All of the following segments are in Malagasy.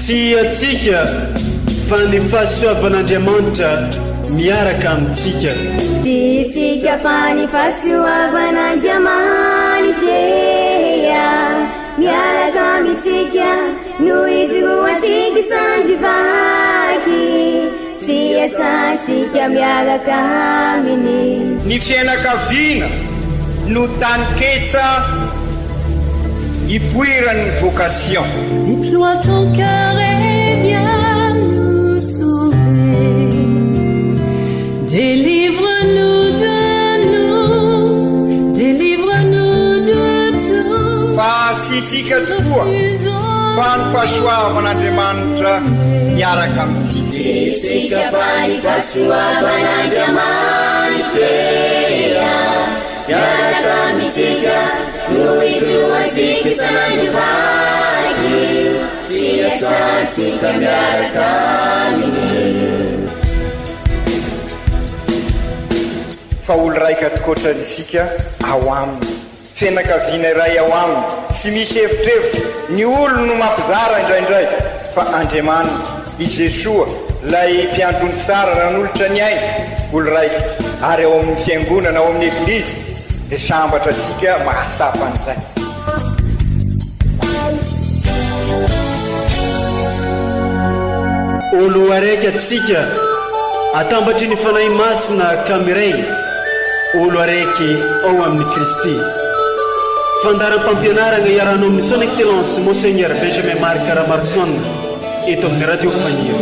Tsy antsika fa ny fahasoavan'Andriamanitra miaraka amintsika. Tsy isika fa ny fahasoavan'Andriamanitra miaraka amintsika no ijoroantsika sandry vaky sy iasantsika miaraka aminy. Ny fiainakaviana no taninketsa ipoiran'ny vocation. Déploie ton cœur et viens nous sauver. Délivre-nous de nous, délivre-nous de tout. Fa tsy isika tokoa fa ny fahasoavan'Andriamanitra miaraka amintsika. Tsy isika fa ny fahasoavan'Andriamanitra miaraka amintsika no ijoroantsika isan'andro vaky sy iasantsika miaraka aminy. Fa olo raika tokoatrany isika ao aminy. Fianakaviana iray ao aminy, tsy misy evitrevitra, ny olony no mampizara indraindray, fa Andriamanitra, i Jesoa, ilay Mpiandry ondry tsara nanolotra ny ainy, olo raika, ary ao amin'ny Fiangonana, ao amin'ny Eglizy, dia sambatra antsika mahatsapa an'izay. Olo araiky atsika, atambatry ny Fanahy Masina ka miray, olo araiky ao amin'i Kristy. Fandaharam-pampianaragna iarahanao amin'ny Son Excellence Monseigneur Benjamin Marc Ramaroson eto amin'ny Radio Fagniry.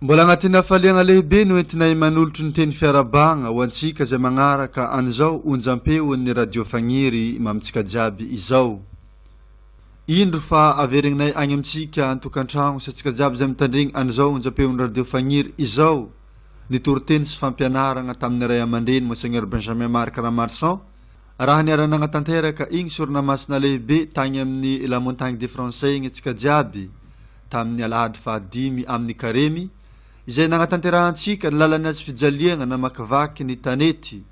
Mbola agnatin'ny hafaliagna lehibe no entinay manolotry ny teny fiarahabagna ho antsika izay magnaraka an'izao onjam-peon'ny Radio Fagniry mamintsika jiaby izao. Indro fa averegninay agny amintsika an-tokantragno sy antsika jiaby izay mitandregny an'izao onjam-peon'ny Radio Fagniry izao ny toriteny sy fampianaragna tamin'ny ray aman-dreny Monseigneur Benjamin Marc Ramarson raha niara-nagnatanteraka igny sorona masina lehibe tagny amin'ny La Montagne des Français igny antsika jiaby tamin'ny alahady fahadimy amin'ny karemy izay nagnatanterahantsika ny lalan'ny hazo fijaliagna namakivaky ny tanety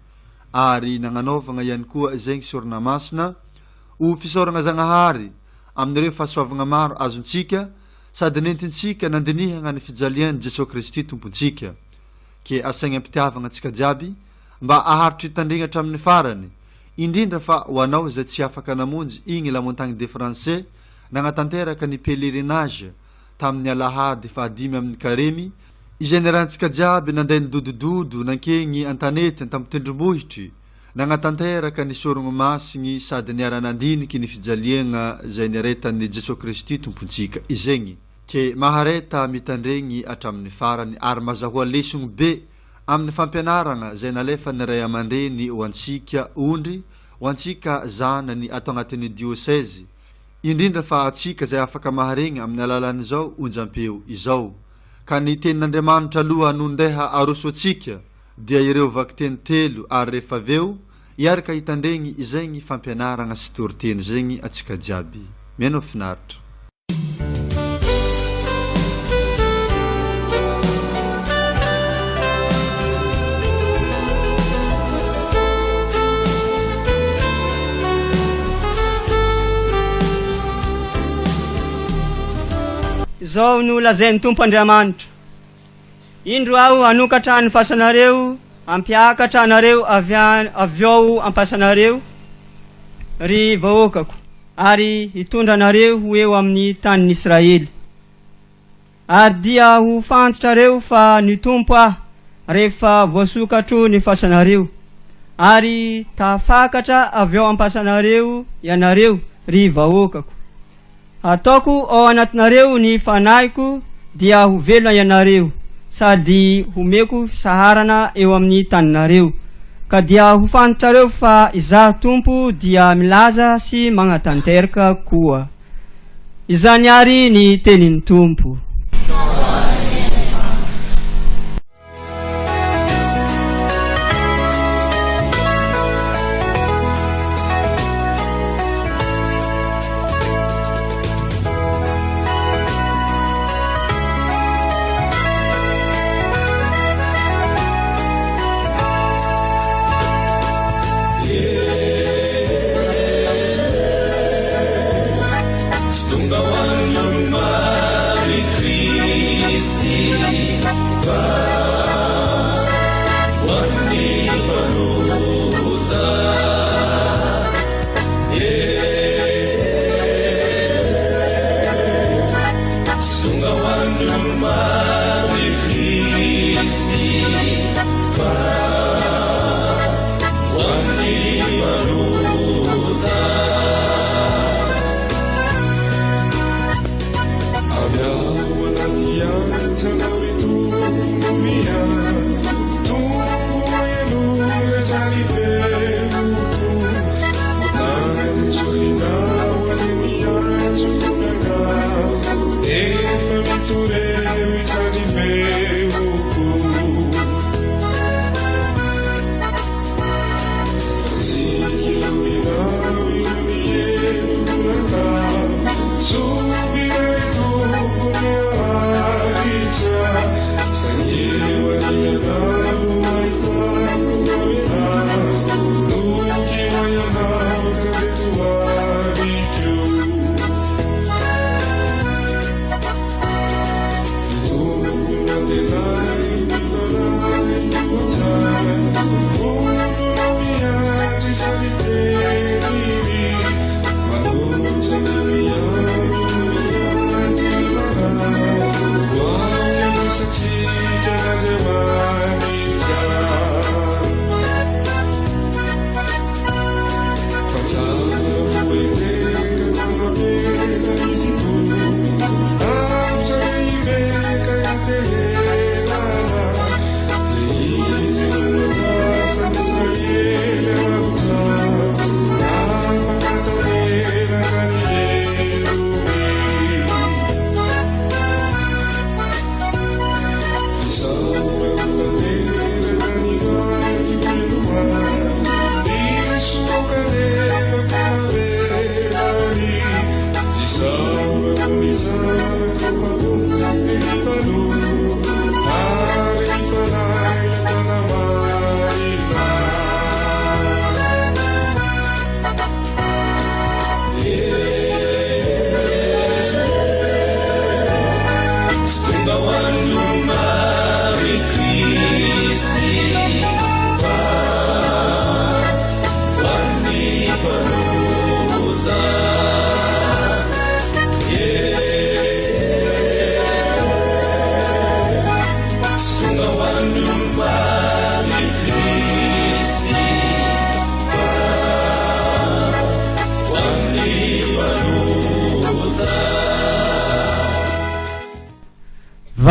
ary nagnanaovagna ihany koa zegny sorona masina ho fisaoragna Zagnahary amin'ireo fahasoavagna maro azontsika sady nentintsika nandinihagna ny fijalian'i Jesoa Kristy Tompontsika. Ke asaigna am-pitiavagna antsika jiaby mba haharitry hitandregny hatramin'ny farany, indrindra fa ho anao izay tsy afaka namonjy igny La Montagne des Français nagnatanteraka ny pèlerinage tamin'ny alahady fahadimy amin'ny karemy, izay niarahantsika jiaby nandeha nidodododo nankegny an-tanety an-tampon-tendrombohitry, Nagnatanteraka ny sorogno masigny sady niara-nandiniky ny fijaliagna zay niaretan'i Jesoa Kristy Tompontsika izegny. Ke mahareta mitandregny hatramin'ny farany ary mazahoa lesogno be amin'ny fampianaragna zay nalefan'ny ray aman-dreny ho antsika ondry, ho antsika zanany ato agnatin'ny diosezy, indrindra fa antsika zay afaka maharegny amin'ny alalan'izao onjam-peo izao. Ka ny Tenin'Andriamanitra aloha no ndeha aroso antsika. dia ireo vakiteny telo ary rehefa avy eo hiaraka hitandregny izegny fampianaragna sy toriteny zegny atsika jiaby. Mihainoa finaritra. Izao no lazain'ny Tompo Andriamanitra, Indro Aho hanokatra ny fasanareo, hampiakatra anareo avy avy ao am-pasanareo, ry vahoakako, ary hitondra anareo ho eo amin'ny tanin'Israely. Ary dia ho fantatrareo fa ny Tompo Aho, rehefa voasokatro ny fasanareo, ary tafakatra avy ao am-pasanareo ianareo, ry vahoakako. Hataoko ao anatinareo ny Fanahiko dia ho velona ianareo, sady homeko fisaharana eo amin'ny taninareo. Ka dia ho fantatrareo fa Izaho Tompo dia milaza sy magnatanterka koa. Izany àry ny tenin'ny Tompo.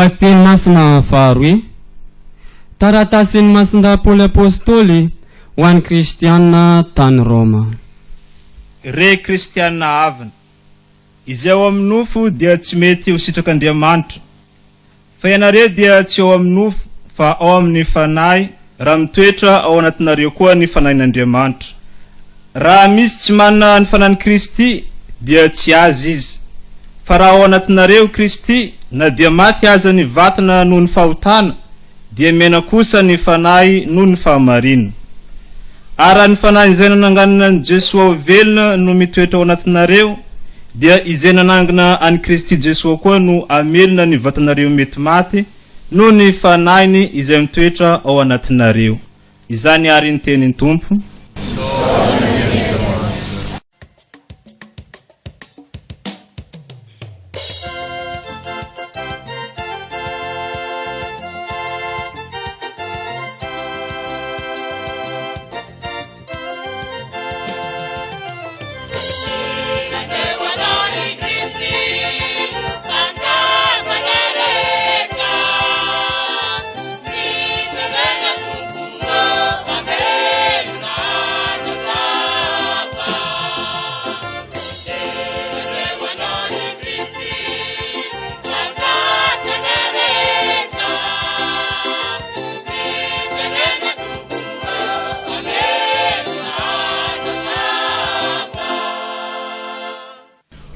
Vakiteny masina faharoe, Taratasin'i Masindahy Paoly Apostoly ho an'ny Kristiana tany Roma. Re Kristiana havana, izay ao amin'ny nofo dia tsy mety ho sitrak'Andriamanitra, fa ianareo dia tsy ao amin'ny nofo fa ao amin'ny Fanahy, raha mitoetra ao anatinareo koa ny Fanahin'Andriamanitra. Raha misy tsy manana ny Fanahin'i Kristy, dia tsy azy izy. Fa raha ao anatinareo Kristy, na dia maty aza ny vatana noho ny fahotana, dia miaina kosa ny fanahy noho ny fahamarina. Ary raha ny Fanahin'izay nananganana an'i Jesoa ho velona no mitoetra ao anatinareo, dia izay nanangana an'i Kristy Jesoa koa no hamelona ny vatanareo mety maty, noho ny Fanahiny izay mitoetra ao anatinareo. Izany àry ny tenin'ny Tompo.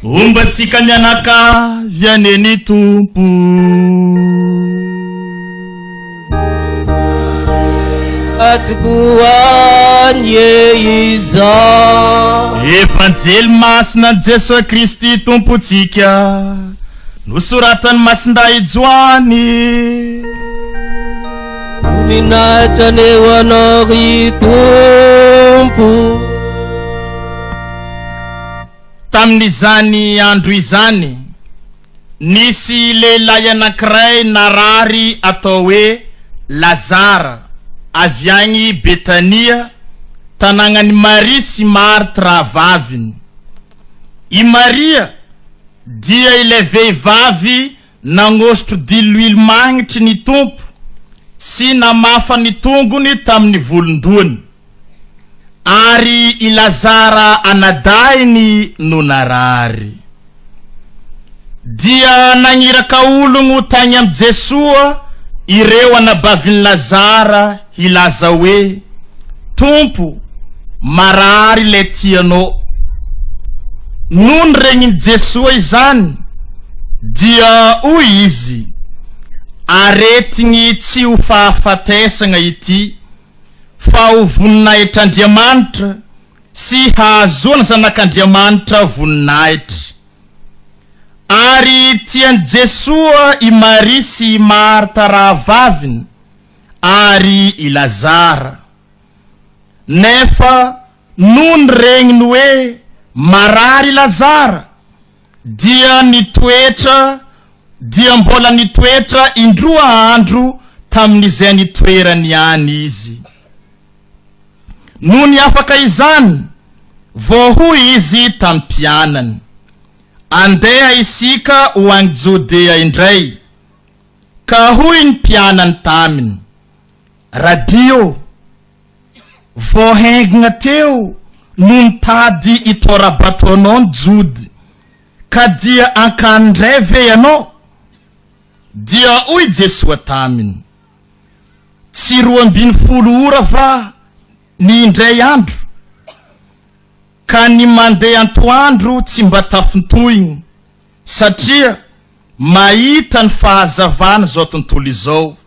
Homba antsika mianakavy anie ny Tompo. Tokoa anie izany. Evanjely masina an'i Jesoa Kristy Tompontsika, nosoratan'i Masindahy Joany. Voninahitra anie ho Anao ry Tompo. Tamin'izany andro izany, nisy lehilahy anankiray narary atao hoe Lazara, avy agny Betania, tanàgnan'i Maria sy Marthe rahavaviny. I Maria dia ilay vehivavy Nagnosotro diloilo magnitry ny Tompo sy namafa ny tongony tamin'ny volon-dohany. Ary i Lazara anadahiny no narary. Dia nagniraka ologno tagny amin'i Jesoa ireo anabavin'i Lazara hilaza hoe, Tompo, marary ilay tianao. Nony regnin'i Jesoa izany, dia hoy Izy, Aretigny tsy ho fahafatesagna ity, fa ho voninahitr'Andriamanitra sy hahazoana Zanak'Andriamanitra voninahitra. Ary tian'i Jesoa i Maria sy i Marta rahavaviny, ary i Lazara. Nefa nony regniny hoe marary i Lazara, dia nitoetra dia mbola nitoetra indroa andro tamin'izay nitoerany ihany izy. Nony afaka izany, vao hoy izy tamin'ny mpianany, Andeha isika ho any Jodea indray. Ka hoy ny mpianany taminy, Rabi ô, vao haingana teo no nitady hitora-bato anao ny Jody, ka dia hankany indray ve ianao? Dia hoy Jesoa taminy, Tsy 12 ora va ny indray andro? Ka ny mandeha antoandro tsy mba tafintohina. satria mahita ny fahazavana izao tontolo izao,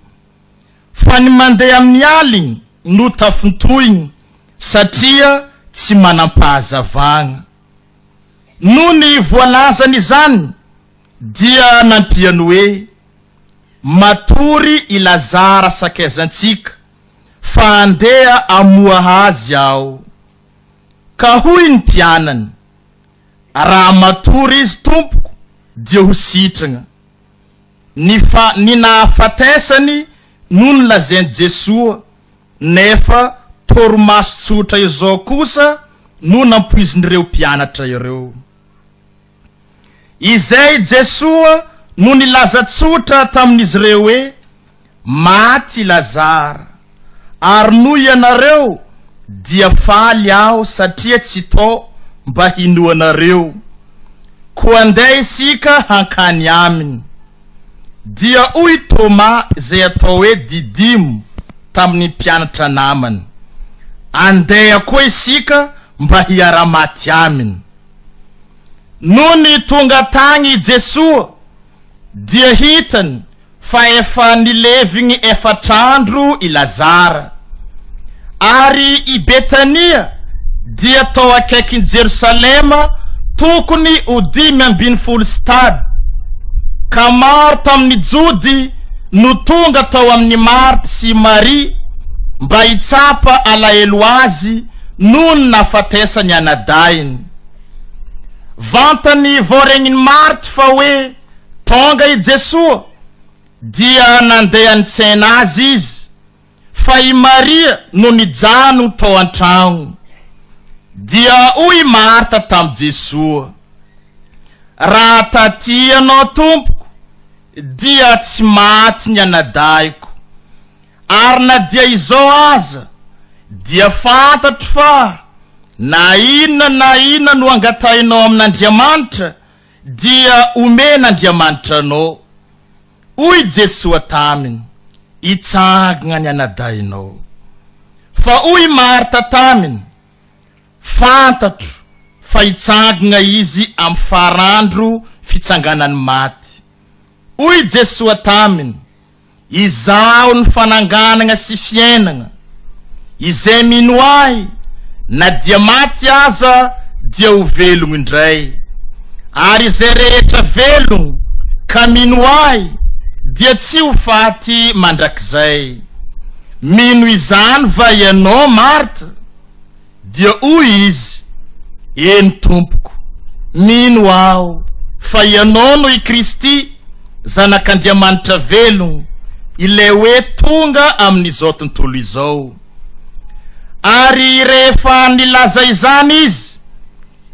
fa ny mandeha amin'ny aligny no tafintohigny satria tsy manam-pahazavagna. Nony voalazany izany dia nampiany hoe, Matory i Lazara sakaizantsika, fa andeha hamoha azy aho. Ka hoy ny mpianany, Raha matory izy tompoko dia ho sitragna. Ny fa ny nahafatesany no nolazain'i Jesoa nefa torimaso tsotra izao kosa no nampoizin'ireo mpianatra ireo. Izay Jesoa. no nilaza tsotra tamin'izy ireo hoe, Maty i Lazara, ary noho ianareo dia faly aho satria tsy tao mba hinoanareo. Koa andeha isika hankany aminy. Dia hoy Toma izay atao hoe Didimo tamin'ny mpianatra namany, Andeha koa isika mba hiara-maty aminy. Nony tonga tagny i Jesoa dia hitany fa efa nilevigny efatr'andro i Lazara. Ary i Betania dia tao akaikin'i Jerosalema tokony ho 15 stady, ka maro tamin'ny Jody no tonga tao amin'i Marta sy i Maria mba hitsapa alahelo azy noho ny nahafatesany anadahiny. Vantany vao regnin'i Marta fa hoe Tonga i Jesoa, dia nandeha nitsena Azy izy, fa i Maria no nijano tao an-tragno. Dia hoy i Marta tamin'i Jesoa, Raha taty Ianao, Tompoko, dia tsy maty ny anadahiko. Ary na dia izao aza, dia fantatro fa na inona na inona no angatahinao amin'Andriamanitra, dia omen'Andriamanitra anao. Hoy Jesoa taminy, Hitsangana ny anadahinao. Fa hoy Marta taminy, Fantatro fa hitsangana izy amin'ny farandro fitsanganan'ny maty. Hoy Jesoa taminy, Izaho no fananganana sy fiainana. Izay mino Ahy, na dia maty aza, dia ho velogno indray. Ary izay rehetra velogno ka mino Ahy dia tsy ho faty mandrakizay. Mino izany va ianao, Marta? Dia hoy izy, Eny, Tompoko, mino aho fa Ianao no i Kristy, Zanak'Andriamanitra velogno, ilay hoe tonga amin'izao tontolo izao. Ary rehefa nilaza izany izy,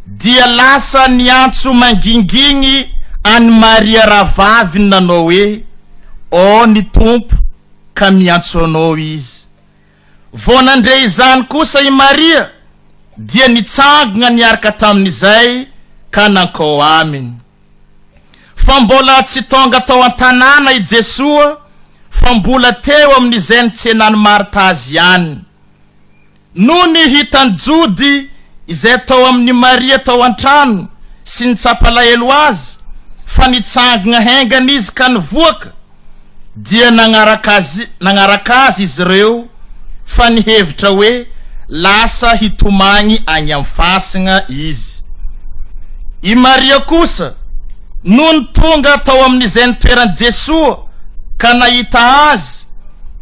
dia lasa niantso mangingigny an'i Maria rahavaviny nanao hoe, Ô ny Tompo, ka miantso anao Izy. Vao nandre izany kosa i Maria, dia nitsangana niaraka tamin'izay ka nankao aminy. Fa mbola tsy tonga tao an-tanàna i Jesoa fa mbola teo amin'izay nitsenan'i Marta azy ihany. Nony hitan'i Jody izay tao amin'i Maria tao an-trano sy nitsapa alahelo azy fa nitsangana haingana izy ka nivoaka, dia nagnaraka azy nagnaraka azy izy ireo fa nihevitra hoe lasa hitomagny agny amin'ny fasagna izy. I Maria kosa, nony tonga tao amin'izay nitoeran'i Jesoa ka nahita Azy,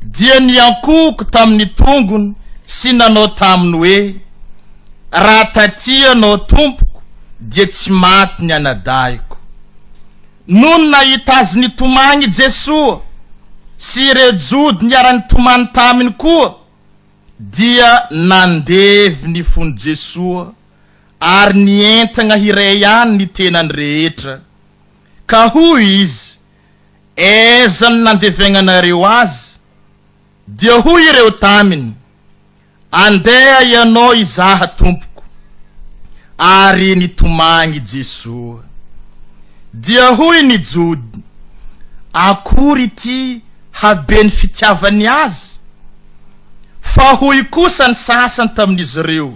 dia niankohoka tamin'ny tongony sy nanao taminy hoe, Raha taty Ianao, Tompoko, dia tsy maty ny anadahiko. Nony nahita azy nitomagny i Jesoa sy ireo Jody niara-nitomany taminy koa, dia nandevy ny fon'i Jesoa ary nientagna hiray ihany ny tenany rehetra. Ka hoy Izy, Aiza no nandevegnanareo azy? Dia hoy ireo taminy, Andeha ianao hizaha tompoko. Ary nitomagny Jesoa. Dia hoy ny Jody, Akory ity haben'ny fitiavany azy? Fa hoy kosa ny sasany tamin'izy ireo,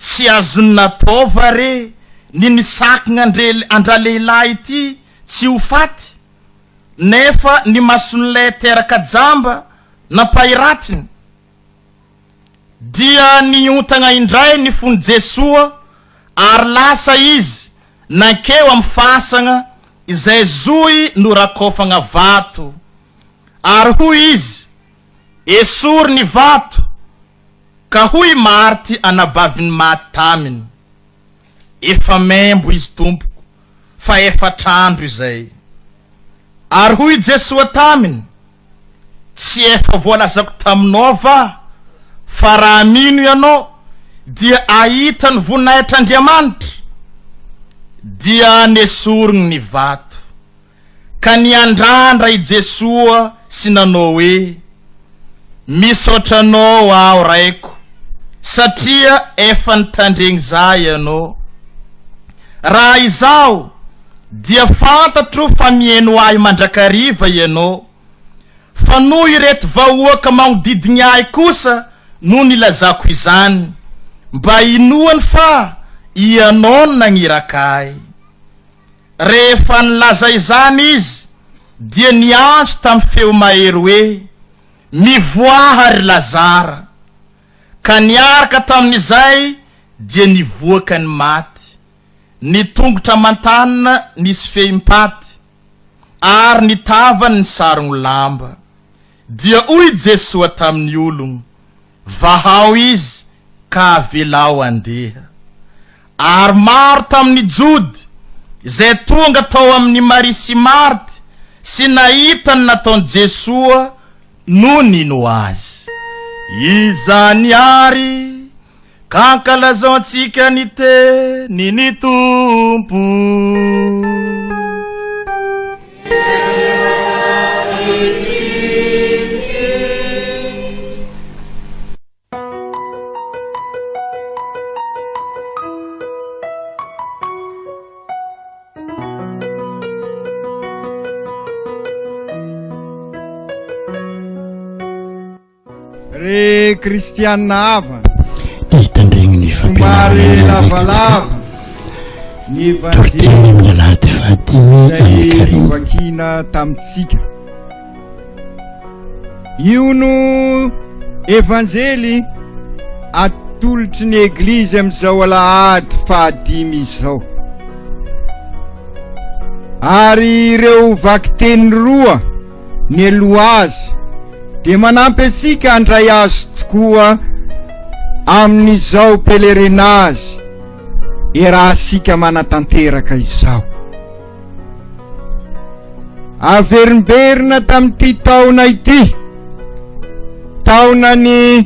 Tsy azony natao va re ny nisakgna an-dralehilahy ity tsy ho faty? Nefa ny mason'ilay teraka jamba nampahiratiny, dia niontagna indray ny fon'i Jesoa ary lasa Izy nankeo amin'ny fasagna izay zohy norakofagna vato. Ary hoy Izy, Esory ny vato. Ka hoy i Marty anabavin'ny maty taminy, Efa membo izy Tompoko, fa efatr'andro izay. Ary hoy i Jesoa taminy, Tsy efa voalazako taminao va fa raha mino ianao dia hahita ny voninahitr'Andriamanitra? Dia nesoriny ny vato. Ka niandrandra i Jesoa sy nanao hoe, Misaotra Anao aho Raiko, satria efa nitandregny za Ianao. Raha izaho, dia fantatro fa mihaino ahy mandrakariva Ianao, fa noho ireto vahoaka magnodidigny ahy kosa no nilazako izany, mba hinoany fa Ianao no nagniraka ahy. Rehefa nilaza izany izy, dia niantso tamin'ny feo mahery hoe, Mivoaha, ry Lazara! Ka niaraka tamin'izay dia nivoaka ny maty, ny tongotra aman-tanana nisy fehim-paty, ary ny tavany nisarogno lamba. Dia hoy Jesoa tamin'ny ologno, Vahao izy ka avelao handeha. Ary maro tamin'ny Jody izay tonga tao amin'i Maria sy Marty sy nahita ny nataon'i Jesoa no nino Azy. Izany àry, ka ankalazao antsika ny tenin'ny Tompo. Ry kristiana havana. Dia hitandregny ny Somary fampianarana lavalava ny Toriteny evanjely amin'ny alahady fahadimy izay amin'ny karemy. novakina tamintsika. Io no evanjely atolotry ny Eglizy amin'izao alahady fahadimy izao. Ary ireo vakiteny roa mialoha azy dia manampy antsika handray azy tokoa amin'izao pèlerinage iarahantsika manatanteraka izao. Averimberina tamin'ity taona ity, taonan'ny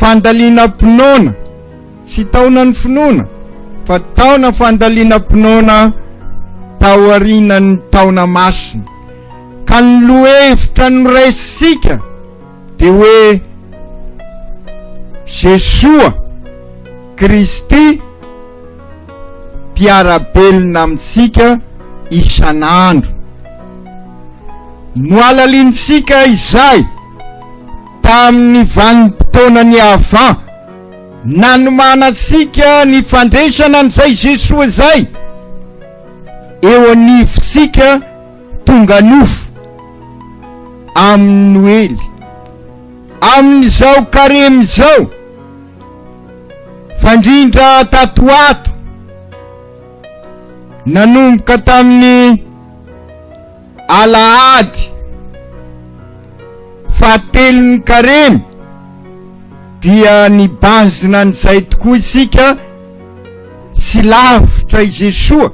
fandalinam-pinoana, Tsy taonan'ny finoana fa taona fandalinam-pinoana taorianan'ny taona masina. Ka ny lohevitra noraisintsika dia hoe Jesoa Kristy mpiara-belona amintsika isan'andro. Nohalalinintsika izay tamin'ny vanim-potoanan'ny Avant. Nanomanantsika ny fandresana an'izay Jesoa izay eo anivontsika tonga nofo amin'ny Noely. Amin'izao karemy izao, fa indrindra tato ho ato, nanomboka tamin'ny alahady fahatelon'ny karemy dia nibanjina an'izay tokoa isika tsy lavitra i Jesoa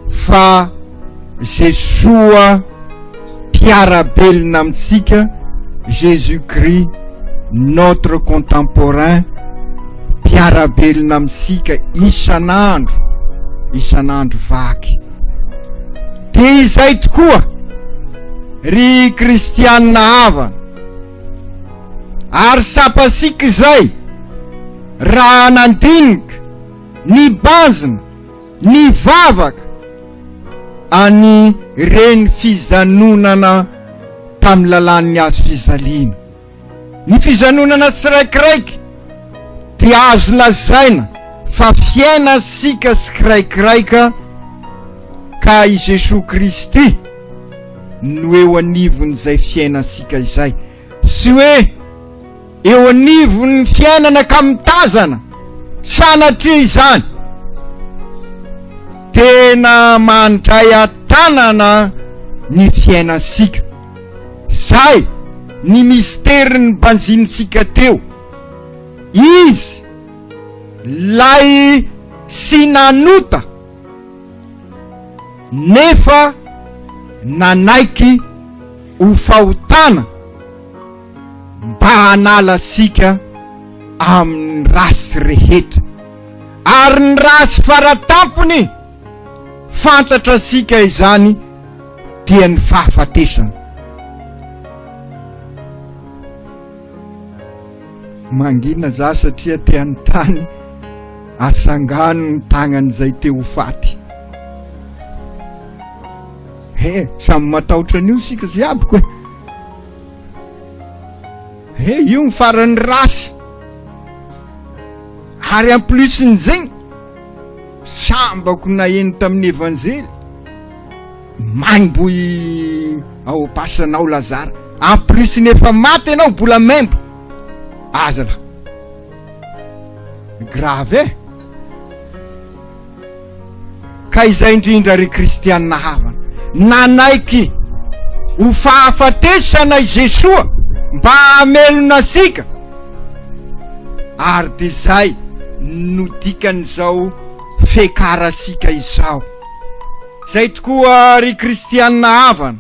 fa Jesoa mpiara-belona amintsika Jésus Christ notre contemporain mpiara-belona amintsika isan'andro isan'andro vaky. Dia izay tokoa ry kristianina havana, ary tsapasika izay raha nandinika, nibanjina, nivavaka any reny fizanonana tamin'ny lalàn'ny hazo fijaliana. Ny fizanonana tsiraikiraiky dia azo lazaina fa fiainantsika tsikiraikiraika ka i Jesoa Kristy no eo anivon'izay fiainantsika izay. Tsy hoe eo anivon'ny fiainana ka mitazana, sanatria izany. Tena mandray an-tanana ny fiainantsika. Zay ny misterin'ny banjinintsika teo. Izy lay tsy nanota nefa nanaiky ho fahotana mba hanala antsika amin'ny ratsy rehetra. Ary ny ratsy faratampony, fantatra antsika izany. dia ny fahafatesana. Mangina za satria te hanontany asangano ny tagnan'izay te ho faty. He, samy matahotra an'io isika jiaby ko e. He, io ny farany rasy. Ary en plus n'izegny, sambako naheno tamin'ny evanjely, maimbo i ao am-pasanao Lazara. En plus ny efa maty ianao mbola maimbo. Aza lah. Grave e. Ka izay indrindra ry kristianina havana, nanaiky ho fahafatesana i Jesoa mba hamelona antsika, ary dia izay no dikan'izao fiakarasika izao. Izay tokoa ry kristianina havana,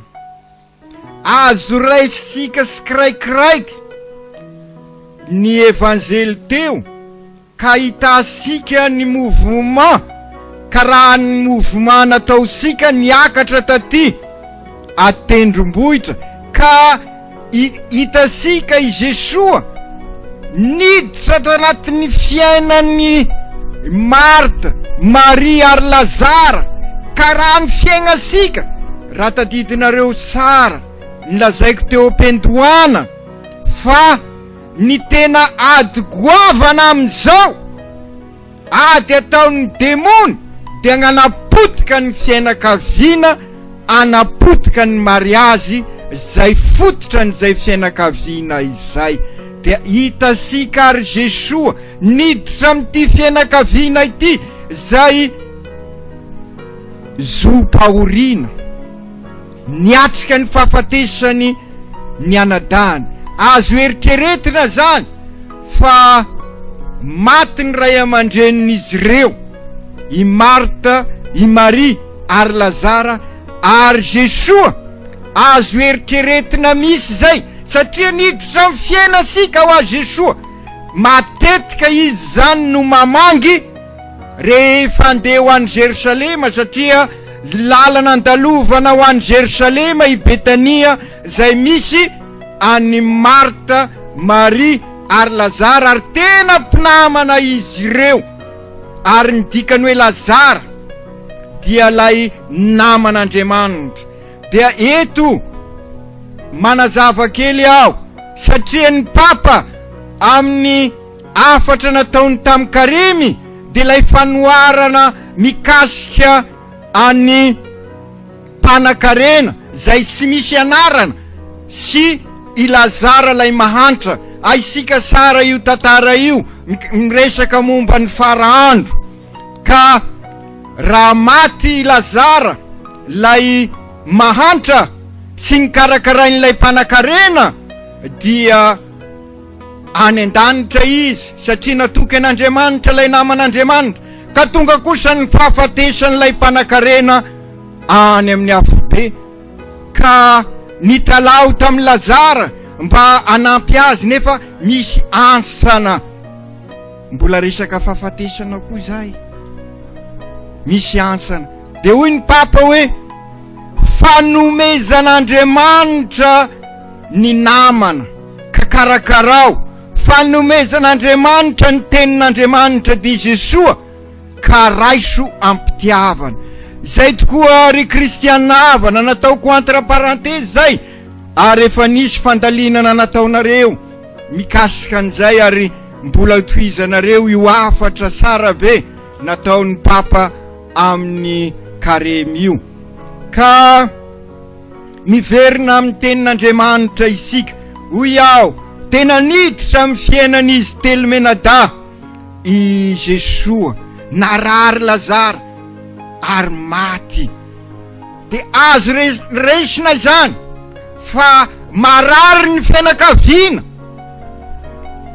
azo raisintsika tsikiraikiraiky ny Evanjely teo, Ka hitasika ny mouvement ka raha ny mouvement nataosika niakatra taty atendrombohitra ka hitasika i Jesoa niditra tanatin'ny fiainan'i Marthe, Marie ary Lazara ka raha ny fiaignasika raha tadidinareo tsara ny lazaiko teo am-piandohana fa Ny tena ady goavana amin'izao, ady ataon'ny demony dia ny hanapotika ny fiainakaviana, hanapotika ny mariazy izay fototra an'izay fiainakaviana izay. Dia hitasika ary Jesoa niditra amin'ity fiainakaviana ity izay zom-pahoriana. Niatrika ny fahafatesany ny anadahiny. Azo eritreretina izany fa maty ny ray aman-drenin'izy ireo, i Marta, i Maria ary Lazara, ary Jesoa. Azo eritreretina misy izay, satria niditra amin'ny fiainantsika hoa Jesoa. Matetika izy izany no mamangy. Rehefa handeha ho any Jerosalema, satria lalana andalovana ho any Jerosalema i Betania izay misy an'i Marta, Maria ary Lazara, ary tena mpinamana izy ireo. Ary ny dikany hoe Lazara dia ilay naman'Andriamanitra. Dia eto manazava kely aho, satria ny Papa amin'ny Hafatra nataony tamin'i Karemy dia ilay fanoharana mikasika an'i mpanakarena izay tsy misy anarana sy i Lazara ilay mahantra. Haintsika tsara io tantara io, miresaka momba ny fara andro. Ka raha maty i Lazara ilay mahantra tsy nikarakarain'ilay mpanakarena dia Any an-danitra izy, satria natoky an'Andriamanitra ilay naman'Andriamanitra, ka tonga kosa ny fahafatesan'ilay mpanankarena any amin'ny afobe, ka nitalaho tamin'i Lazara mba hanampy azy, nefa misy antsana. Mbola resaka fahafatesana koa izay. Misy antsana. Dia hoy ny Papa hoe, Fanomezan'Andriamanitra ny namana ka karakarao, fanomezan'Andriamanitra ny tenin'Andriamanitra dia Jesoa ka raiso am-pitiavana. Izay tokoa ry kristiana havana, nataoko entre parenthèse izay ary efa nisy fandalinana nataonareo mikasika an'izay ary mbola hotohizanareo io hafatra tsara be nataon'ny Papa amin'ny karemy io. Ka Miverina amin'ny Tenin'Andriamanitra isika. Hoy aho, tena niditra amin'ny fiainan'izy telomenadahy i Jesoa. Narary Lazara ary maty. Dia azo raisina izany fa marary ny fianakaviana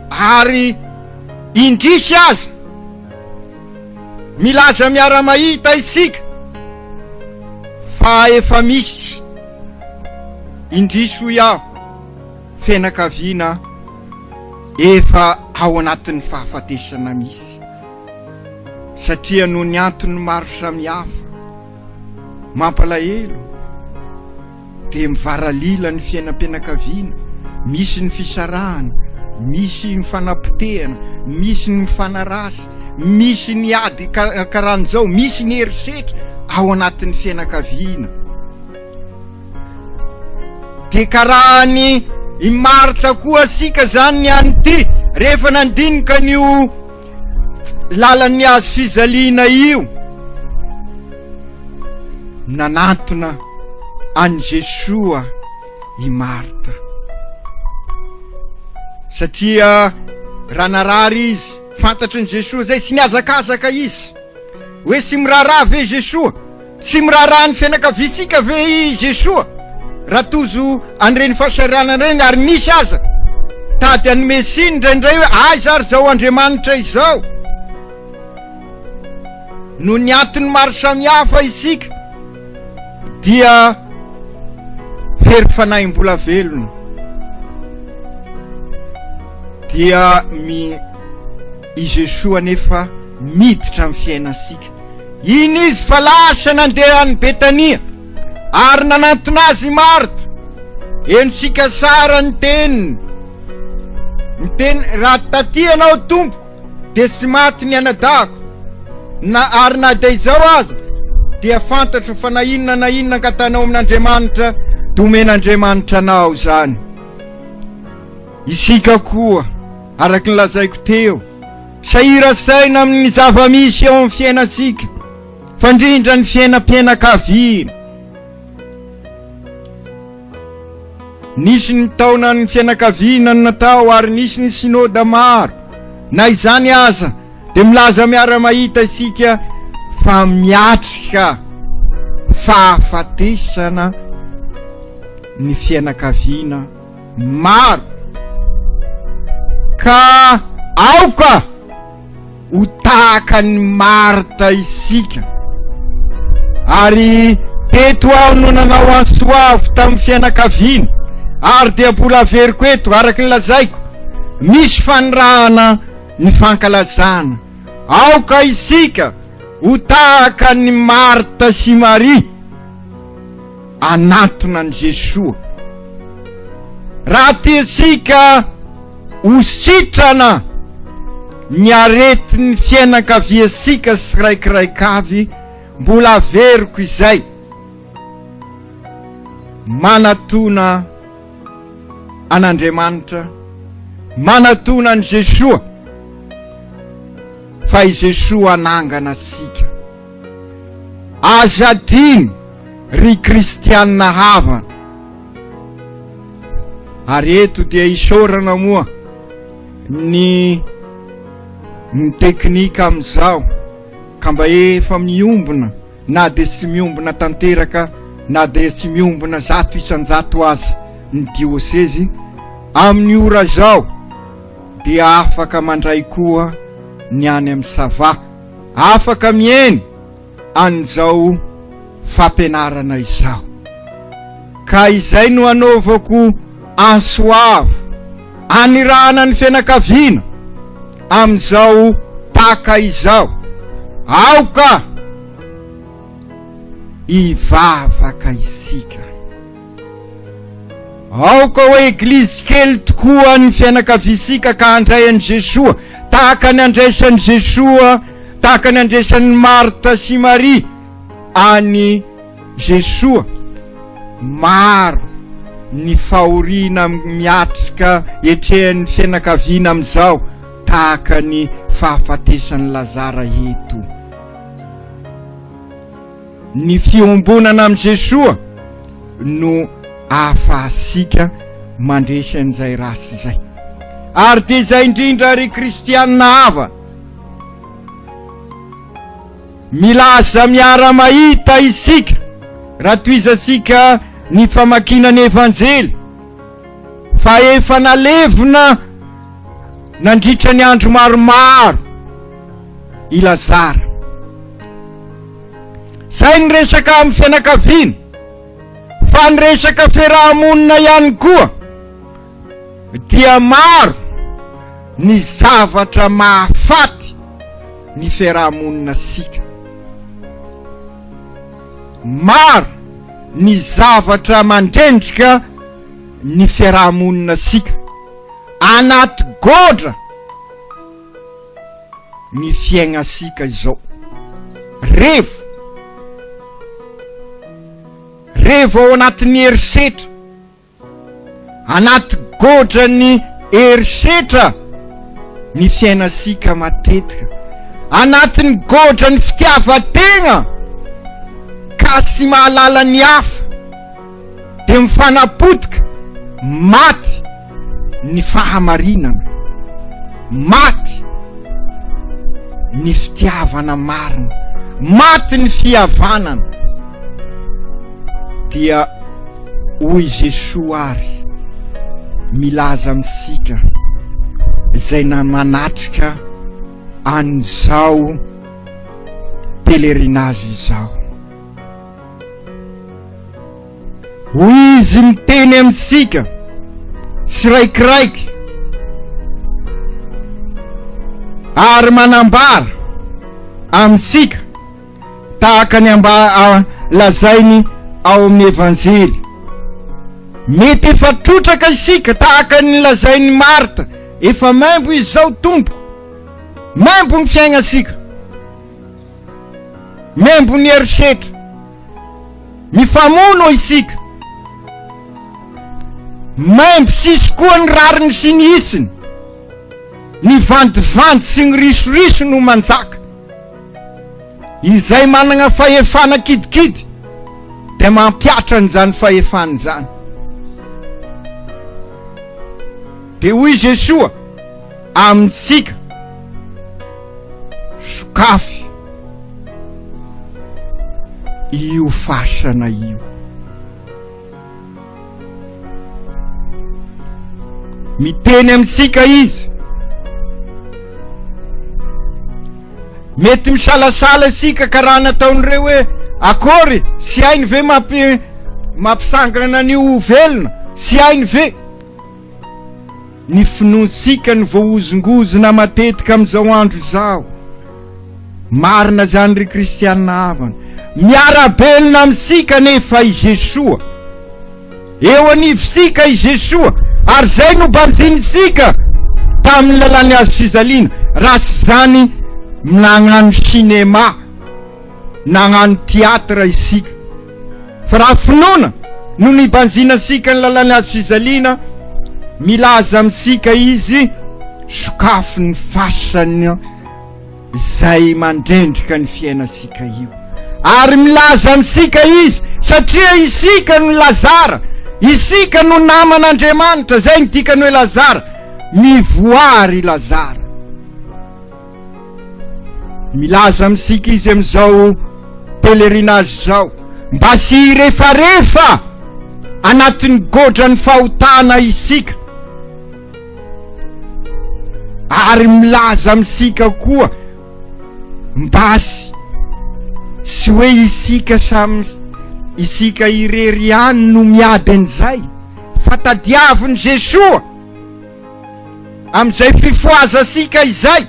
ary indrisy aza Milaza miara-mahita isika fa efa misy, indrisy hoy aho, fianakaviana efa ao anatin'ny fahafatesana misy satria noho ny antony maro samihafa. Mampalahelo. Dia mivaralila ny fiainam-pianakaviana, misy ny fisarahana, misy ny fanapotehana, misy ny mifanarasy, misy ny ady karahan'izao, misy ny herisetra ao anatin'ny fianakaviana. Dia karahan'i i Marta koa sika zany ny an'ity rehefa nandinika an'io lalan'ny hazo fijaliana io, nanantona an'i Jesoa i Marta satria raha narary izy, fantatry ny Jesoa zay, sy nihazakazaka izy hoe tsy miraharaha ve Jesoa? Tsy miraharaha ny fianakaviantsika ve i Jesoa raha tojo an'ireny fahasahiranana ireny ary misy aza tady hanome tsiny indraindray hoe aiza ary izao Andriamanitra izao? Noho ny antony maro samihafa isika dia very fanahy mbola velona dia mi i Jesoa anefa miditra amin'ny fiainantsika. Iny izy fa lasa nandeha any Betania, ary nanantona azy i Marta. Henontsika tsara ny teniny. Niteny, Raha taty ianao, Tompoko, dia tsy maty ny anadahiko. Na, ary na dia izao aza, dia fantatro fa na inona na inona angatahinao amin'Andriamanitra, dia omen'Andriamanitra anao izany. Isika koa, araka ny lazaiko teo, Sahira-saina amin'ny zava-misy eo amin'ny fiainantsika, fa indrindra ny fiainam-pianakaviana. Nisy ny taonan'ny fianakaviana no natao ary nisy ny synoda maro. Na izany aza, dia milaza miara-mahita isika fa miatrika fahafatesana ny fianakaviana maro ka aoka ho tahaka an'i Marta isika. Ary teto aho no nanao antso avo tamin'ny fianakaviana ary dia mbola averiko eto araka ny lazaiko, misy fanirahana ny fankalazana. Aoka isika ho tahaka an'i Marta sy Maria. Hanatona an'i Jesoa. Raha tiantsika ho sitrana ny aretin'ny fiainankaviantsika tsiraikiraika avy, mbola averiko izay, manatona an'Andriamanitra, manatona an'i Jesoa, fa i Jesoa hanangana antsika. Aza adino ry kristianina havana. Ary eto dia isaorana moa ny ny teknika amin'izao ka mba efa miombona na dia tsy miombona tanteraka na dia tsy miombona 100% aza ny diosezy amin'ny ora izao dia afaka mandray koa ny any amin'ny Sava. Afaka mihaino an'izao fampianarana izao. Ka izay no anaovako antso avo anirahana ny fianakaviana amin'izao Paka izao. Aoka hivavaka isika. Aoka ho Eglizy kely tokoa ny fianakaviantsika ka handray an'i Jesoa tahaka ny andraisan'i Jesoa, tahaka ny andraisan'i Marta sy Maria an'i Jesoa. Maro ny fahoriana miatrika etrehan'ny fianakaviana amin'izao tahaka ny fahafatesan'i Lazara eto. Ny fiombonana amin'i Jesoa no ahafahantsika mandresy an'izay ratsy izay. Ary dia izay indrindra ry kristianina havana, milaza miara-mahita isika raha tohizantsika ny famakiana ny Evanjely fa efa nalevina nandritra ny andro maromaro i Lazara. Zay ny resaka amin'ny fianakaviana fa ny resaka fiaraha-monina ihany koa dia maro ny zavatra mahafaty ny fiaraha-monina sika. Maro. ny zavatra mandrendrika ny fiaraha-monina sika. Anaty godra ny fiaignasika izao. Revo. Revo ao anatin'ny herisetra. Anaty gotra ny herisetra ny fiainantsika matetika. Anatin'ny gotra ny fitiavan-tegna ka tsy mahalala ny hafa dia mifanapotika, maty ny fahamarinana, maty ny fitiavana marina, maty ny fihavanana. Dia Hoy Jesoa ary milaza amintsika izay na manatrika an'izao pèlerinage izao. Hoy Izy miteny amintsika tsiraikiraiky ary manambara amintsika tahaka ny amba lazainy ao amin'ny Evanjely. Mety efa trotraka isika tahaka ny lazain'i Marta, efa maimbo izy izao Tompo. Maimbo ny fiainantsika. Maimbo ny herisetra. Mifamono isika. Maimbo sisy koa ny rariny sy ny hisiny. Ny vandivandy sy ny risoriso no manjaka. Izay manana fahefana kidikidy dia mampihatra an'izany fahefana izany. Dia hoy Jesoa amintsika, sokafy io fasana io. Miteny amintsika Izy. Mety misalasala isika ka raha nataon'ireo hoe akory tsy hainy ve mampi mampisangana an'io ho velona, tsy hainy ve? Ny finoantsika no voahozongozona matetika amin'izao andro izao. Marina izany ry kristianina havana. Miara-belona amintsika anefa i Jesoa. Eo anivontsika i Jesoa ary izay no banjinintsika tamin'ny lalàn'ny hazo fijaliana. Raha tsy izany nagnano cinéma, nagnano théâtre isika. Fa raha finoana no nibanjinantsika ny lalàn'ny hazo fijaliana, milaza amintsika Izy, sokafy ny fasana izay mandrendrika ny fiainantsika io. Ary milaza amintsika Izy, satria isika no Lazara, isika no naman'Andriamanitra, izay ny dikany hoe Lazara, mivoaha ry Lazara. Milaza amintsika Izy amin'izao pèlerinage izao, mba tsy hirefarefa anatin'ny godran'ny fahotana isika, ary milaza amintsika koa mba tsy hoe isika samy isika irery ihany no miady an'izay, fa tadiavin'i Jesoa amin'izay fifohazantsika izay,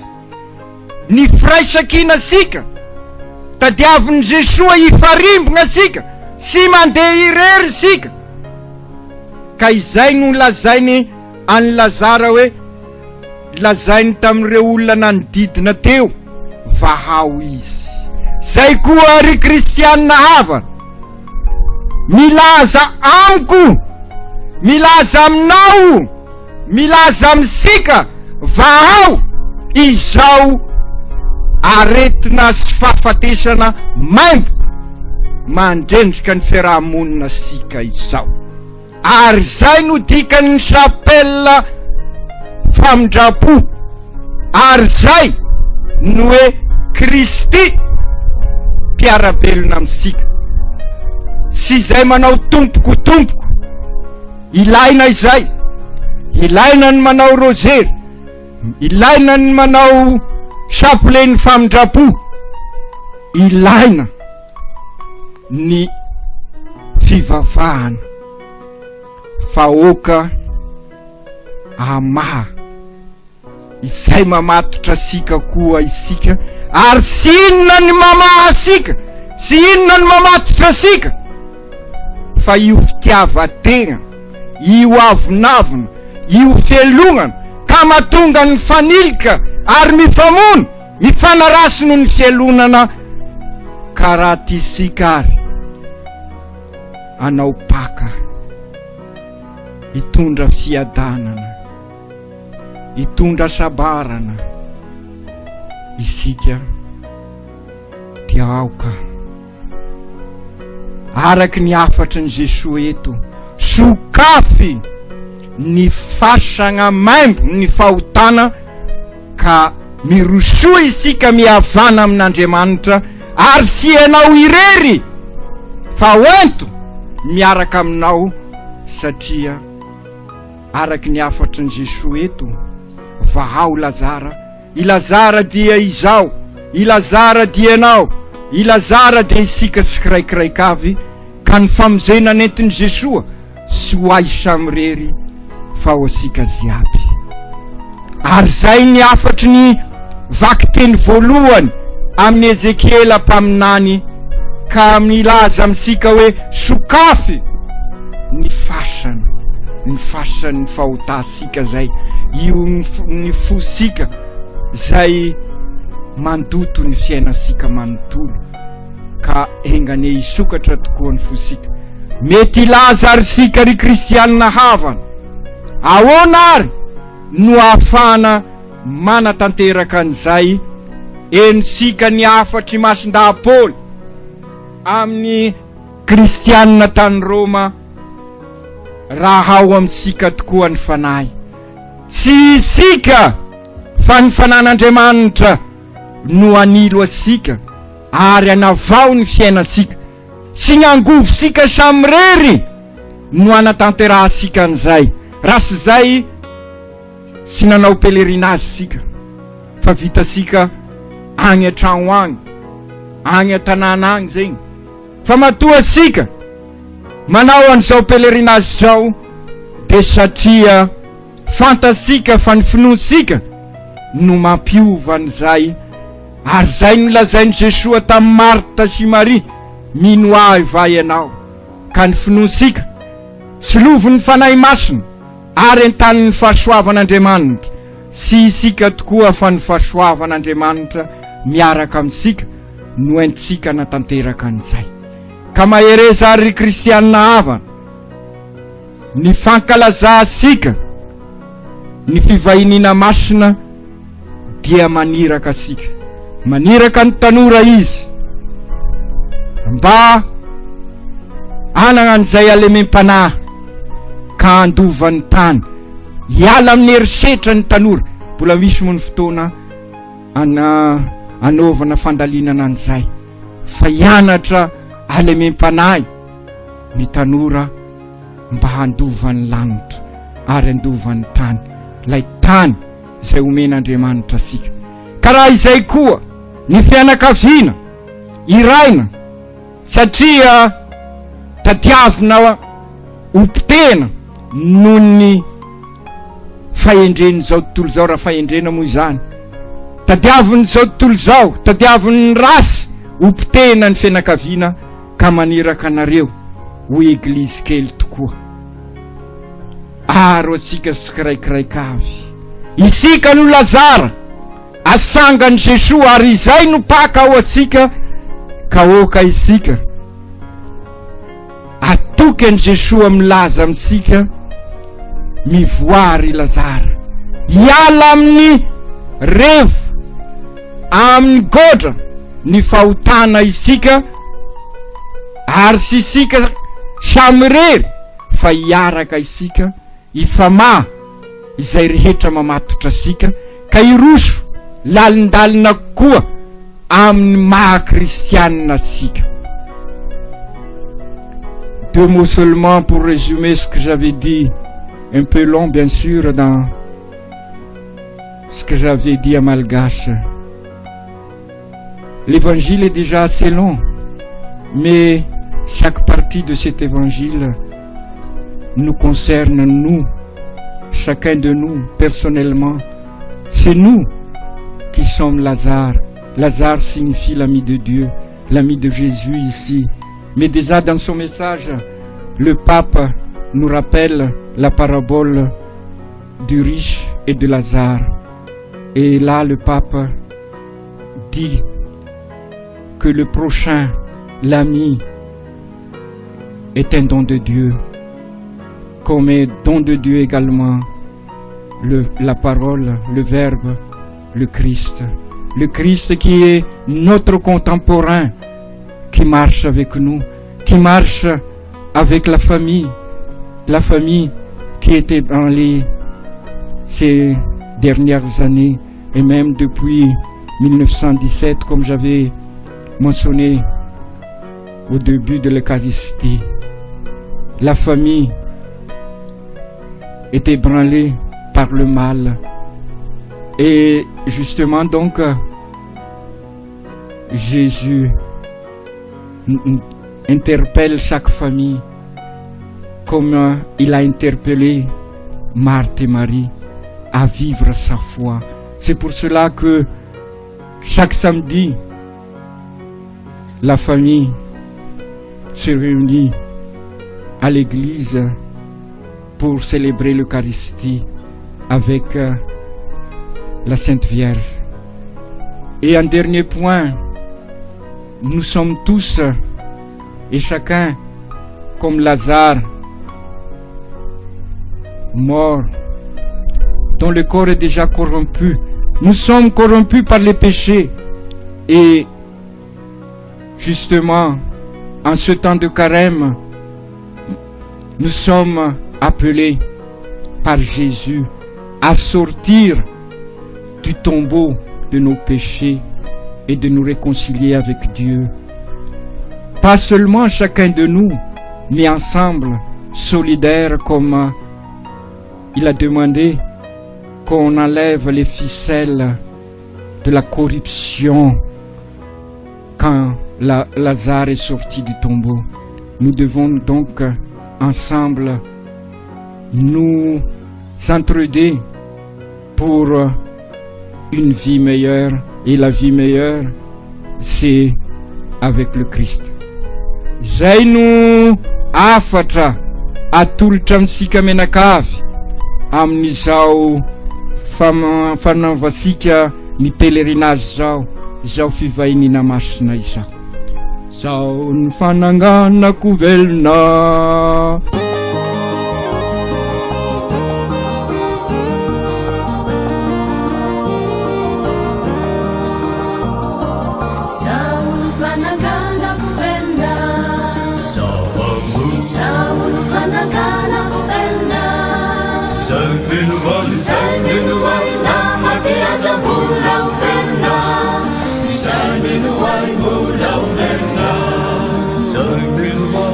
ny firaisankinantsika, tadiavin'i Jesoa hifarimbona isika, tsy mandeha irery isika. Ka izay no lazainy an'i Lazara hoe, lazainy tamin'ireo olona nanodidina teo, vahao izy. Zay koa ry kristianina havana, milaza amiko, milaza aminao, milaza amintsika, vahao izao aretina sy fahafatesana maimbo mandrendrika ny fiaraha-monina sika izao. Ary izay no dikan'ny chapelle famindram-po. Ary izay no hoe Kristy mpiara-belona amintsika. Sy izay manao tompoko tompoko. Ilaina izay. Ilaina ny manao rozery. Ilaina ny manao chapelet ny famindram-po. Ilaina. ny fivavahana fa aoka hamaha izay mamatotra antsika koa isika ary tsy inona ny mamaha antsika, tsy inona ny mamatotra antsika. Fa io fitiavan-tegna, io avonavona, io fialonana ka mahatonga ny fanilika ary mifamono, mifanarasy noho ny fialonana ka raha tiasika ary hanao Paka hitondra fiadanana, hitondra sabarana isika dia aoka Araka ny hafatry ny Jesoa eto, sokafy ny fasagna maimbo ny fahotana ka mirosoa isika mihavana amin'Andriamanitra ary sy ianao irery fa hoento miaraka aminao satria araka ny hafatry ny Jesoa eto, vahao Lazara I Lazara dia izaho, i Lazara dia ianao, i Lazara dia isika tsikiraikiraika avy, ka ny famonjena nentin'i Jesoa tsy ho ahy samirery fa ho antsika jiaby. Ary izay ny hafatry ny vakiteny voalohany amin'i Ezekiela mpaminany ka milaza amintsika hoe sokafy ny fasana, ny fasan'ny fahotantsika. Sika zay io ny fo sika zay mandoto ny fiainantsika manontolo ka enganie hisokatra tokoa ny fosika. Mety hilaza ary sika ry kristianina havana, ahoana ary no ahafahana manatanteraka an'izay? Henontsika ny hafatr'i Masindahy Paoly amin'ny kristianina tany Roma, raha ao amintsika tokoa ny Fanahy. Tsy isika fa ny Fanan'Andriamanitra no hanilo antsika ary hanavao ny fiainantsika. Tsy ny angovontsika samirery no hanatanterahantsika an'izay. Raha tsy izay, tsy nanao pèlerinage isika fa vitantsika any an-trano any, any an-tanàna any zegny. Fa matoa isika manao an'izao pèlerinage izao dia satria fantatsika fa ny finoantsika no mampiova an'izay ary izay no lazain'i Jesoa tamin'i Marta sy Maria, mino ahy va ianao? Ka ny finoantsika solovin'ny Fanahy Masina ary entanin'ny fahasoavan'Andriamanitra, tsy isika tokoa fa ny fahasoavan'Andriamanitra miaraka amintsika no entintsika hanatanteraka an'izay. Ka mahereza ary ry kristianina havana, ny fankalazantsika ny fivahiniana masina dia maniraka antsika, maniraka ny tanora izy mba hanana an'izay halemem-panahy ka handova ny tany, hiala amin'ny herisetra ny tanora. Mbola misy moa ny fotoana ana anaovana fandalinana an'izay fa hianatra halemem-panahy ny tanora mba handova ny lanitra ary handova ny tany, ilay tany izay omen'Andriamanitra antsika. Ka raha izay koa ny fianakaviana iraina satria tadiavina ho potehina noho ny fahendren'izao tontolo izao, raha fahendrena moa izany, tadiavin'izao tontolo izao, tadiavin'ny rasy ho potehina ny fianakaviana ka maniraka anareo ho eglizy kely tokoa. Aro antsika tsikiraikiraika avy. Isika no Lazara, asangan'i Jesoa ary izay no Paka ho antsika ka oka isika Atoky an'i Jesoa milaza amintsika, Mivoaha ry Lazara, hiala amin'ny revo, amin'ny godra ny fahotana isika, ary tsy isika samirery fa hiaraka isika hifamaha izay rehetra mamatotra antsika ka hiroso lalindalina kokoa amin'ny maha kristianina antsika. Deux mots seulement pour résumer ce que j'avais dit, un peu long bien sûr dans ce que j'avais dit à Malgache. L'évangile est déjà assez long, mais chaque partie de cet évangile nous concerne, nous, chacun de nous, personnellement. C'est nous qui sommes Lazare. Lazare signifie l'ami de Dieu, l'ami de Jésus ici. Mais déjà dans son message, Le pape nous rappelle la parabole du riche et de Lazare. Et là, le pape dit que le prochain, l'ami, est un don de Dieu, comme est don de Dieu également le, la parole, le Verbe, le Christ. Le Christ qui est notre contemporain, qui marche avec nous, qui marche avec la famille, la famille qui est ébranlée ces dernières années et même depuis 1917, comme j'avais mentionné au début de l'Eucharistie. La famille est ébranlée par le mal. Et justement donc, Jésus interpelle chaque famille comme il a interpellé Marthe et Marie à vivre sa foi. C'est pour cela que chaque samedi, la famille se réunit à l'église pour célébrer l'Eucharistie avec la Sainte Vierge. Et un dernier point, nous sommes tous et chacun comme Lazare, mort, dont le corps est déjà corrompu. Nous sommes corrompus par les péchés. Et justement, en ce temps de carême, nous sommes appelés par Jésus à sortir du tombeau de nos péchés et de nous réconcilier avec Dieu. Pas seulement chacun de nous, mais ensemble, solidaires comme il a demandé qu'on enlève les ficelles de la corruption quand la, Lazare est sorti du tombeau. Nous devons donc ensemble nous entraider pour une vie meilleure. Et la vie meilleure, c'est avec le Christ. Zay no hafatra atolotra amintsika mianakavy amin'izao fanaovantsika ny pèlerinage zao, izao fivahiniana masina izao. Zao ny fananganako velona. Zaho no fananganako velona. Zaho no fananganako velona. Izay mino ahy na maty aza mbola ho velona. Izay mino ahy mbola ho velona.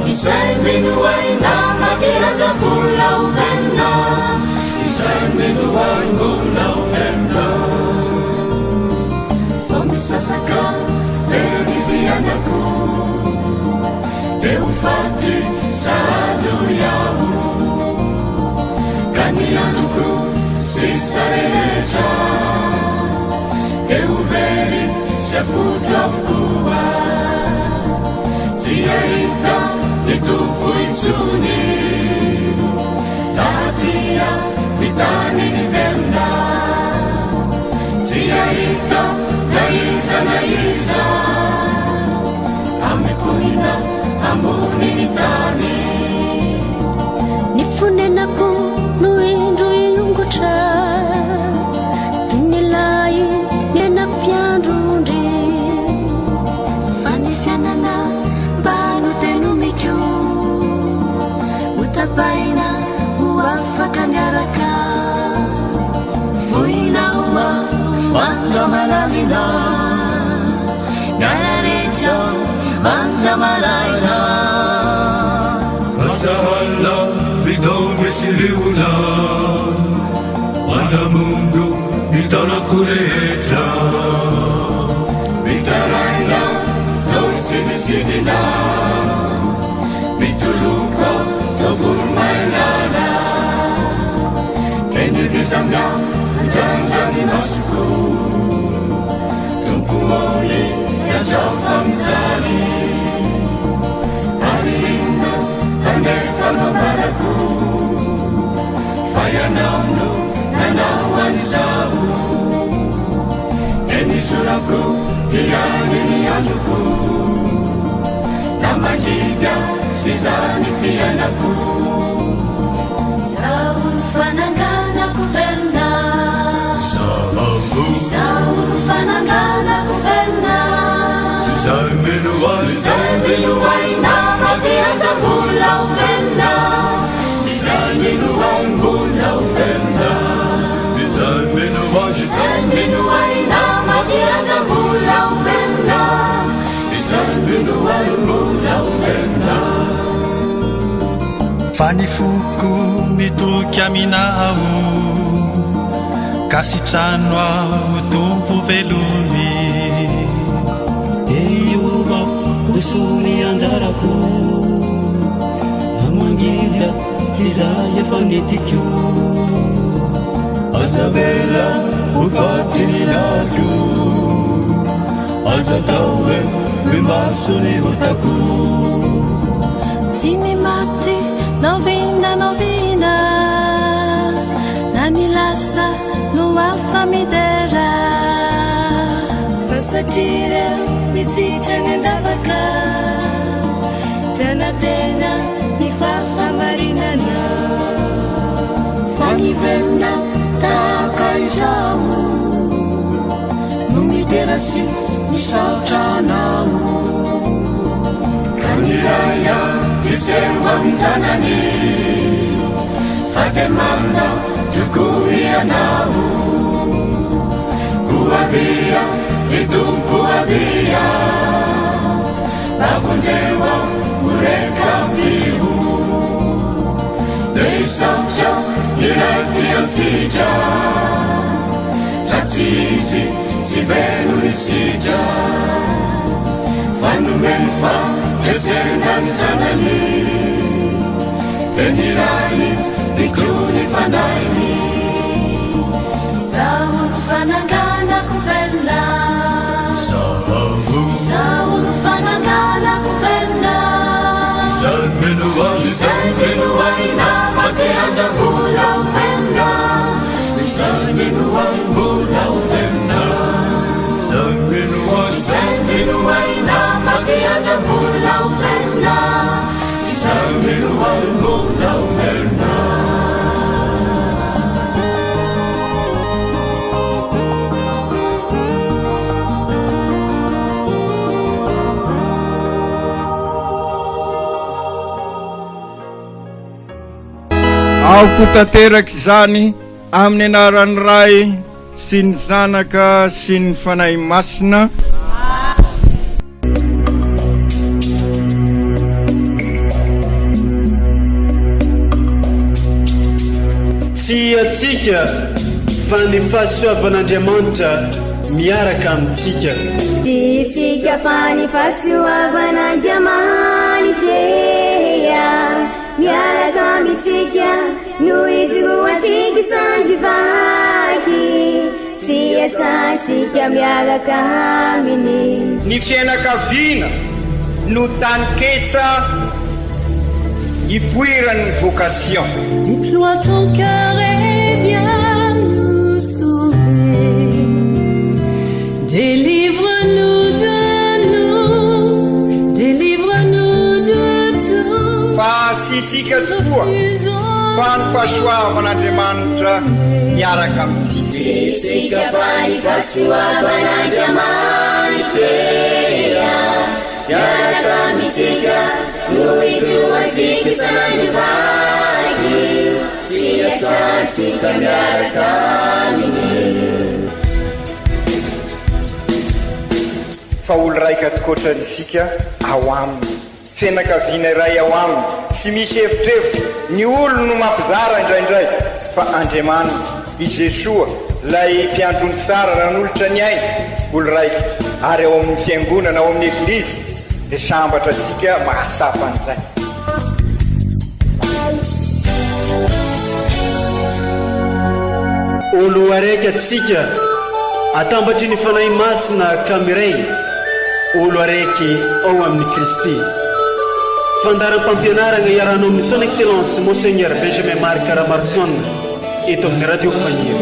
Izay mino ahy na maty aza mbola ho velona. Izay mino ahy mbola ho velona. Vao misasaka very fiainako, dia ho faty sahady hoy aho. Ka ny androko sisa rehetra dia ho very sy afoko avokoa. Tsy hahita ny Tompo intsony raha tia ny tany niverina. Tsy hahita na iza na iza amin'ny mponina ambonin'ny tany. Ny fonenako no indro hiongotra toy ny lay ny mpiandry ondry. Fa ny fiainana mba notenomiko ho tapahina ho afaka miaraka. Foinao mandra-manalina miara-rehetra mandra-maraina. Masahala midome sy liona manamondo ny taolako rehetra. Mitaraina toy sidisidina, mitoloko toy voromailala. Teny vizana andrandra ny masoko, Tompo ô iantrao fa mijaly. Ary inona anefa ohatran'izao Dia nizorako ihany ny androko Na mangidy aho sy izany fiainako Izaho no fananganako velona Izaho no fananganako velona Izay mino ahy Izay mino ahy na maty aza mbola ho velona Izay mino ahy mbola ho velona Izay mino ahy Izay mino ahy na maty aza mbola ho velona Izay mino ahy mbola ho velona Fa ny foko mitoky aminao Ka sitrano aho Tompo velomy Dia hoso ny anjarako Na mangidy aho izay efa nentiko Aza avela ho faty ny lalako Aza atao hoe mimaso ny otako Tsy ny maty n'oviana n'oviana Na ny lasa no afa-midera Fa satria ireo mitsitra any an-davaka Tsy hanantena ny fahamarinana Fa ny velona tahaka izao No midera sy misaotra anao Ka ny Ray hiseho amin-janany Fa dia marina tokoa ianao Koa avia ry Tompo avia Mba vonjeo aho ho reka-pio Dia hisaotra ny Ray tia antsika Raha tsy Izy tsy velona isika Fa nomeny faharesena ny Zanany Dia nirahiny nikoa ny Fanahiny Izaho no fananganako velona Izaho no fananganako velona Izay mino ahy Izay mino ahy na maty aza mbola ho velona Izay mino ahy mbola ho velona Izay mino ahy Izay mino ahy na maty aza mbola ho velona Izay mino ahy mbola ho velona Aoka ho tanteraka izany amin'ny anaran'ny Ray sy ny Zanaka sy ny Fanahy Masina. Tsy antsika fa ny fahasoavan'Andriamanitra miaraka amintsika. Tsy isika fa ny fahasoavan'Andriamanitra miaraka amintsika no ijoroantsika sandry vaky sy iasantsika miaraka aminy. Ny fiainakaviana no taninketsa ipoiran'ny vocation. Déploie ton cœur et viens nous sauver. Délivre-nous de nous, délivre-nous de tout. Fa tsy isika tokoa fa ny fahasoavan'Andriamanitra miaraka amintsika. Tsy isika fa ny fahasoavan'Andriamanitra miaraka amintsika no ijoroantsika isan'andro vaky sy iasantsika miaraka aminy. Fa olo raika tokoatra isika ao aminy. Fianakaviana iray ao aminy, tsy misy evitrevitra, ny olo no mampizara indraindray, fa Andriamanitra, i Jesoa, ilay mpiandry ondry tsara nanolotra ny ainy, olo raika, ary ao amin'ny fiangonana, ao amin'ny Eglizy, dia sambatra isika mahatsapa an'izay. Olo araiky atsika atambatry ny Fanahy Masina ka miray olo araiky ao amin'i Kristy. Fandaharam-pampianaragna iarahanao amin'ny Son Excellence Monseigneur Benjamin Marc Ramaroson eto amin'ny Radio Fagniry.